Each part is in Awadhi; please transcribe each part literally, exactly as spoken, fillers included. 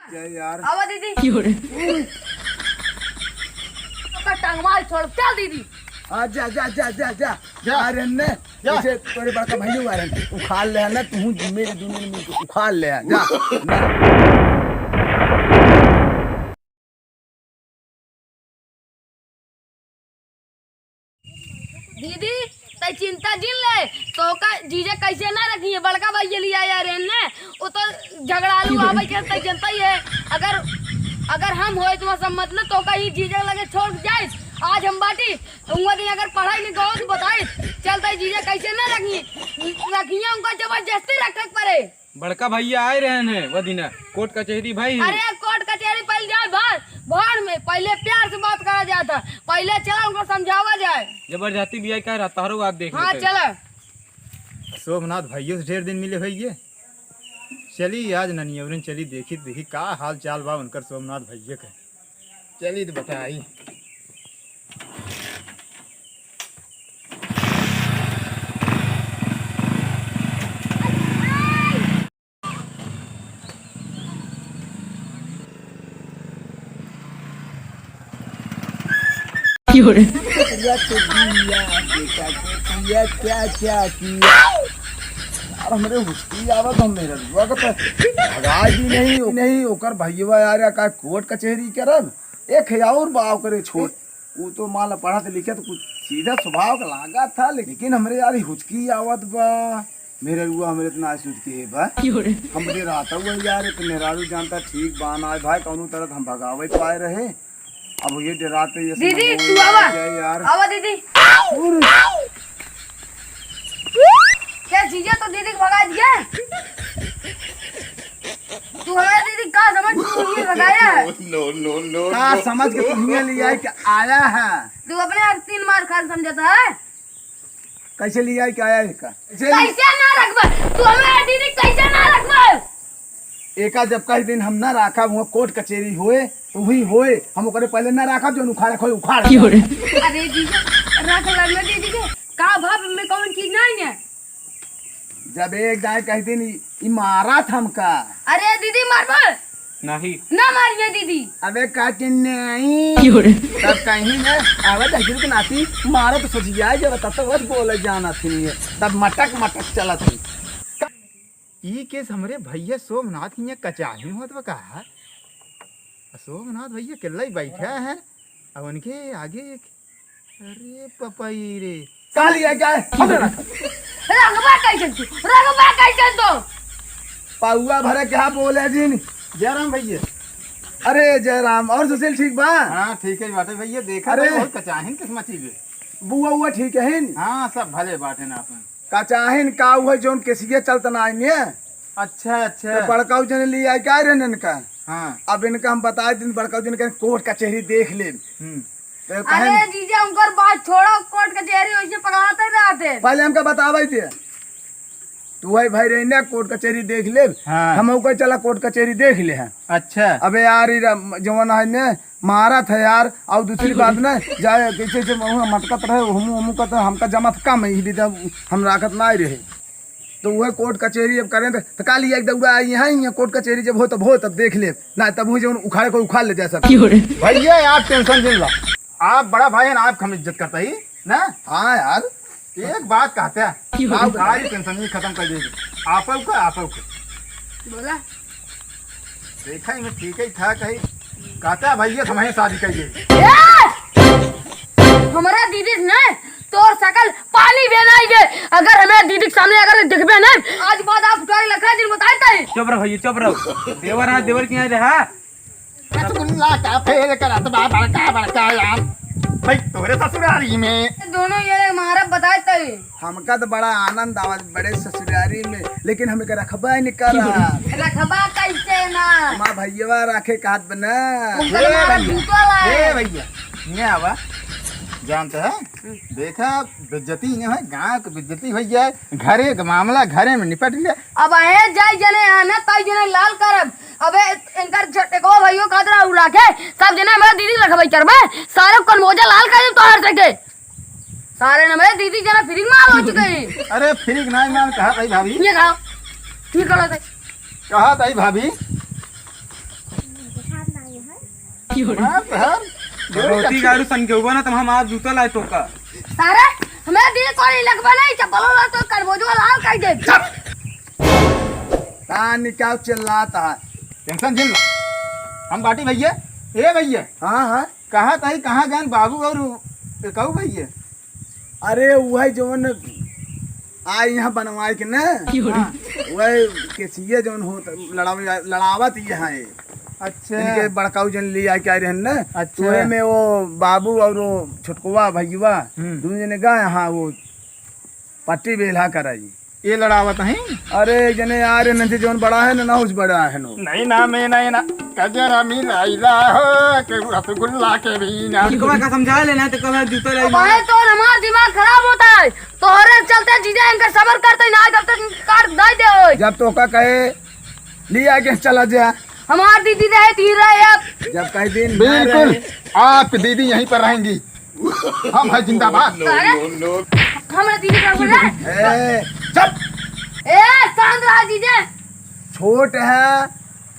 क्या यार? आवा दीदी। क्यों रे? ओकर टंगवा छोड़, चल दीदी। आ, जा, जा, जा, जा, जा। जा। आ रे ने, जा। जैसे तोरे बड़का भैया आ रहे हैं, उखाड़ ले है ना, तू मेरे दुनिया में उखाड़ ले है, जा। दीदी, तै चिंता जिन ले, तोका जीजा कैसे ना रखिए, बड़का भैया लिया यार एन्ने, वो तो झगड़ालू आवे के तै जनता ही है। अगर, अगर हम होए तुम्हारा सम्मत ना, तोका ही जीजा लगे छोड़ के जाए। आज हम बाटी, उंगा दिन अगर पढ़ाई नहीं कहो तो बताए, चलता ही जीजा कैसे ना रखिए, रखिए उनका जबरदस्ती रखे के पड़े। बड़का भैया आए रहन है वो दिना, कोर्ट कचहरी भाई। अरे कोर्ट कचहरी पहले जाए भाई, भाड़ में पहले प्यार से बात करा जाता, पहले चला उनको समझावा जाए। जबरदस्ती लिया क्या रहता, हरो बात देख हाँ, लेते। चला। सोमनाथ भैया से ढेर दिन मिले भैया, चली आज ननियवरन चली देखी, देखी का हाल चाल बा उनकर सोमनाथ भैया के। चली तो बताई। क्यों रे? या तो दिया, बेटा को दिया, क्या, क्या किया? यार, हमरे हुचकी आवत, हम मेरे बुआ का तो भगा दी नहीं, नहीं, ओकर भैया यार, का कोर्ट कचहरी करब? एक है और बाव करे छोड़। ऊ तो मान ला पढ़त लिखत कुछ सीधा स्वभाव का लागा था, लेकिन हमरे यार ई हुचकी आवत बा। मेहररुआ हमरे इतना आस हुचकी है बा। हमरे रहता हुआ यार, एक मेहरारू जानता ठीक बा ना भाई, कौनो तरह हम भगावे पाए रहे। अब ये डराते ये दीदी, सब तू आवा। क्या यार? आवा दीदी। और क्या जीजा तो दीदी को भगा दिया? तू हमारे दीदी का समझ के तू ये भगाया है? No, no, no, का no। समझ के तू हियां ले आए के आया है? तू अपने आप तीन मार खान समझता है? कैसे ले आए के आया है का? कैसे ले- कैसे ना रखबा? तू हमारे दीदी कैसे ना रखबा? एका जब कह दिन हम ना राखब, हुआ कोर्ट कचेरी होए, तो वही होए, हम ओकरे पहले ना राखब, जो उखाड़े खोए उखाड़। अरे जीजा, रख लगना दीदी के, का भाव में कौन चीज नहीं है? जब एक दाएं कह दिन ई, ई मारत हमका। अरे दीदी मारबो। नहीं। ना मारिए दीदी। अबे का कि नहीं। तब कहीं ना, आवे दहिजर के नाती, मारो तो सोचिया, जब तब तो बस बोले जाना थी नहीं है। तब मटक मटक चलत थी। ई केस हमरे भैया सोमनाथ हियां कचाही होत बा का? सोमनाथ भैया अकेला ही बैठा है, अब उनके आगे एक अरे पपाई रे। का लिया क्या है? हमरे रख। रखबा कैसे तू? रखबा कैसे तू? पौआ भरे क्या बोले जिन? जयराम भैया। अरे जयराम, और सुशील ठीक बा? हाँ, ठीक है बाटे भैया। देखा अरे। तो बहुत कचाहिन किस्मत चीज है। बुआ, बुआ ठीक है न? हाँ, सब भले बाटे ना अपन। कचाहिन का हुआ जौन केसिया चलत ना आइने? अच्छा, अच्छा। तो बड़काऊ जने ले आए क्या रहन इनका? हाँ। अब इनका हम बताए दिन, बड़काऊ जने कहें कोर्ट कचहरी देख ले। हम्म। तो कहें अरे जीजा, उनकर बात छोड़ो, कोर्ट कचहरी वैसे पकड़ाते रहते। पहले हमका बतावे दे। तू है भाई रहने कोर्ट कचहरी देख ले। हाँ। हम ओकर चला कोर्ट कचहरी देख ले हैं। अच्छा। अबे यार, ई रा-, जवन है ने, मारत है यार। और दूसरी बात ना, जाए कैसे से महुआ मटकत रहे, हमू, हमू कहते, हमका जमत कम है, ई विधा हम राखत ना रहे। तो वह कोर्ट कचहरी अब करें तो, तो का लिया एक दौड़ा आई है, यहाँ कोर्ट कचहरी जब हो तब हो, तब देख ले, ना तब हो जवन उखाड़े को उखाड़ ले जाए सब। भैया, आप टेंशन जिन ला, आप बड़ा भाई हैं, आपका हम इज्जत करता ही ना। हाँ यार। एक बात कहते हैं, क्यों? आप सारी टेंशन ही खत्म कर देगी। आपो का, आपो का। बोला। देखा ही मैं ठीक ही था कहीं। कहता है भैया, तुम्हें शादी करिए। ए! हमारा दीदी ने तोर सकल पानी बे नहीं बे। अगर हमें दीदी के सामने अगर दिखबे ना, आज बाद आप उठाए लखा दिन बताए तई। चुप रहो भैया, चुप रहो। देवर, हाँ, देवर के यहाँ रहा। रसगुल्ला का फेल करत बा बड़का बड़का यार। भाई तोरे ससुरारी में। दोनों ये मारा बताए तई। हमका तो बड़ा आनंद आवा बड़े ससुरारी में, लेकिन हमें के रखबा ही नहीं करा। रखबा कैसे ना? हमार भैया रखे कहत बना। उनकर ए मारा भैया, जूता लाए। ए भैया, ये आवा। जानते हैं? देखा, बेइज्जती नहीं है, गांव की बेइज्जती हो जाए, घरे का मामला घरे में निपट ले। अब आए जाई जने आना, ताई जने लाल करब। अबे इनकर झटको भैयो खातिर उड़ा के सब जने हमारा दीदी रखबई करबे। सारे कौन मोजा लाल कर देब तोहर से के। सारे न मेरे दीदी जना फ्री में माल हो चुके हैं। अरे फ्री के नाई मान कहा ताई भाभी। ये खाओ। ये करो ताई। कहा ताई भाभी। मार, मार। रोटी गाड़ू सन के हुआ ना, तो हम आज जूता लाए तो का। सारे, हमें दिए कोई लगवा नहीं, चप्पल वाला तो करबोजो लाल कर दे। चुप। कहाँ निकाल चिल्लाता है? टेंशन जिन ला। हम बाटी भैया। ए भैया। हाँ, हाँ। कहाँ ताई, कहाँ गए बाबू और कहू भैया? अरे, वही जवन आ यहाँ बनवाए के ना, क्यों रे? हाँ, वही केसिया जवन होत, लड़ावे, लड़ावत यहाँ है। अच्छा। इनके बड़काऊ जन ले आके आए रहन ना, अच्छा। तो ओहे में वो बाबू और वो छोटकुआ भैया, हम्म। दोनों जने गए, हाँ, वो पट्टी बेल्हा कराई। ये लड़ावत हैं? अरे, एक जने आ रहे नंजे जौन बड़ा है ना, ना उस बड़ा है नो। नहीं ना, मैं नहीं ना। कजरा मिलाइला हो, के रसगुल्ला के भी ना। इनको मैं का समझा लेना, तो कब जूता लाई अब भाई, तो हमार दिमाग खराब होता है। तोहरे चलते जीजा इनका सबर करते ना, जब तक काट दे दे। जब तो का कहे, लिया के चला जा। हमार दीदी रहे, तीन रहे अब। जब कह दिन ना बिल्कुल, रहे। आपकी दीदी यहीं पर रहेंगी। हम है जिंदाबाद। अरे, हमरा दीदी का बोला? ए, चुप। ए, शांत रहा जीजा। छोट है,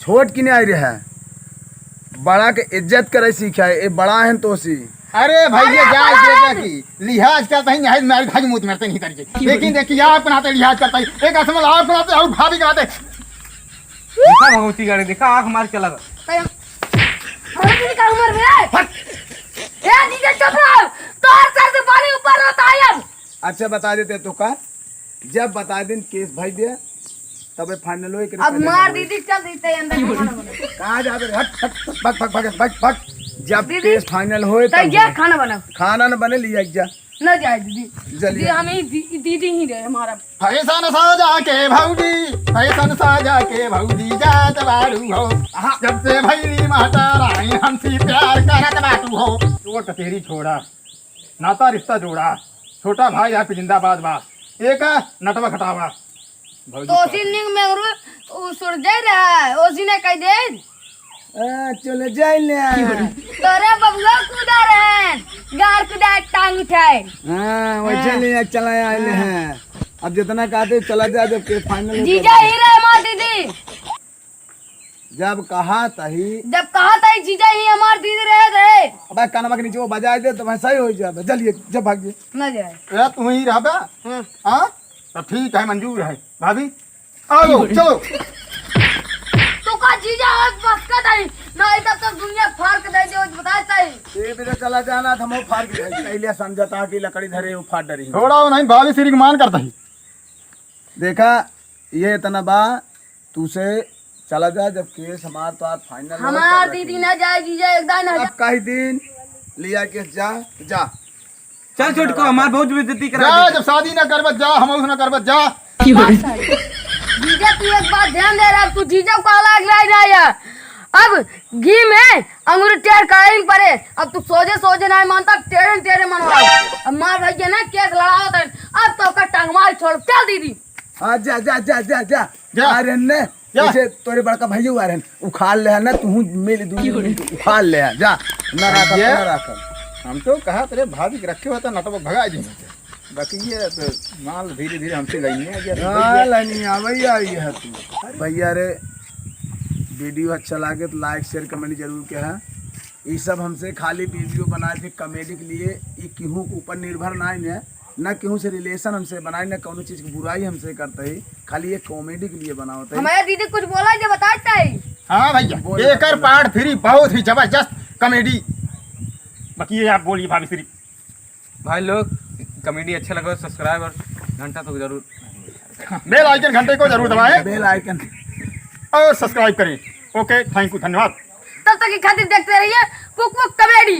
छोट की नहीं आई रहे है। बड़ा के इज्जत करे सीखा है, ये बड़ा है तो सी। अरे भैया, अरे, जा बड़ा दे है। की लिहाज करता ही नहीं, मारी भाई मुंह मरते नहीं करके। लेकिन देखिए, आप बनाते लिहाज करता ही, एक असमल आप बनाते और भाभी कराते। देखा भगवती गाड़ी, देखा आँख मार के लगा। अरे दीदी का उम्र में है। हट। ए दीदी चुप रहो। तोर सर से पानी ऊपर होता है अब। अच्छा बता देते तो का, जब बता दिन केस भाई दे, तबे फाइनल होए के अब पहले मार ना होए। दीदी चल दीते अंदर खाना बना। कहाँ जा रहे? हट, हट, हट, भाग, भाग, भाग, भाग, भाग। जब दीदी, केस फाइनल होए तो तब जा होए। खाना बना। खाना न बने लिया जा। न जाए दीदी। जल्दी दीदी आ। हम ही दी-, दीदी ही रहे हमारा। फैशन साजा के भौजी, फैशन साजा के भौजी जात बारू हो। आहा। जब से भैली माता रानी हमसे प्यार करत बाटू हो। चोट कचेरी छोड़ा, नाता रिश्ता जोड़ा, छोटा भाई यहाँ पे जिंदाबाद बा। एक नटवा खटावा। भौजी तो पास। उसी निंग में उ सुरजय रहा, उसी ने कह दे। आ, चले जाए ले। तोरे बबुआ कूदा रहे, गार कूदा टांग उठाए। हाँ, वैसे हाँ। ले चला आए ले हाँ। हैं। अब जितना कहते चला जा, जब केस फाइनल हो जीजा जाए। ही रहे मार दीदी। जब कहा तही। जब कहा तही जीजा ही हमार दीदी रहे रहे। अबे कानवा के नीचे वो बजाए दे तो मैं सही हो जाए। चलिए, जब भागिए। न जाए। ए, तू ही रहबे? हाँ। हाँ? तो ठीक है, मंजूर है। भाभी, आओ, चलो। तो का जीजा आज बस का तही? नहीं तब तो दुनिया फाड़ के दे दे, बता तही। ये भी तो चला जाना था, हम फाड़ के दे। पहले समझता कि लकड़ी धरे, वो फाड़ डरी। थोड़ा वो नहीं, भाभी श्री मान करता ही। देखा, ये इतना बा, तू से चला जा, जब केस हमार तो आज फाइनल हो, हमार तब दीदी रखेंगे। ना जाए जीजा, एकदम ना अब जा। कही दिन लिया के जा, जा। चल छोटको, हमार बहुत बेइज्जती करा जा, दे। जब शादी ना करबत जा, हम ना करबत जा। बस है। जीजा तू एक बात ध्यान दे रहा, तू जीजा को अलग लाई ना यार। अब घी में अंगूरी टेढ़ कहीं पड़े, अब तू सोझे सोझे नहीं मानता, टेढ़े टेढ़े मनवा। अब मार भाई के ना केस लड़ावत है, अब तो ओकर टंगवा छोड़, चल दीदी। हाँ, जा, जा, जा, जा, जा। जा। आ रहे ने, जा। जैसे तोरे बड़का भैया आ रहे हैं, उखाड़ ले है ना, तू मिल दू, उखाड़ ले है, जा। ना राखब, ये ना राखब। हम तो कहा तेरे भाभी के रखे हुआ था, ना तो वो भगा दी। बाकी ये तो माल धीरे धीरे हमसे लाइने आ गया। हाँ, लाइने आ गई, आई है तू। भैया रे, वीडियो अच्छा लागे तो like, share, comment जरूर किया है। ई सब हमसे खाली वीडियो बनाए थे कॉमेडी के लिए, ई केहू के ऊपर निर्भर ना है, ना केहू से रिलेशन हमसे बनाए, ना कौनो चीज की बुराई हमसे करते ही, खाली ये कॉमेडी के लिए बनावत है। हमारे दीदी कुछ बोला जो बताता है। हाँ भैया, बोल, एकर बोल। पार्ट थ्री बहुत ही जबरदस्त कॉमेडी। बाकी ये आप बोलिए भाभी श्री। भाई लोग, कॉमेडी अच्छा लगा तो सब्सक्राइब और घंटा तो जरूर। बेल आइकन घंटे को जरूर दबाएं। Bell icon. और सब्सक्राइब करें। ओके, थैंक यू, धन्यवाद। तब तक की खातिर देखते रहिए कुक कुक कॉमेडी।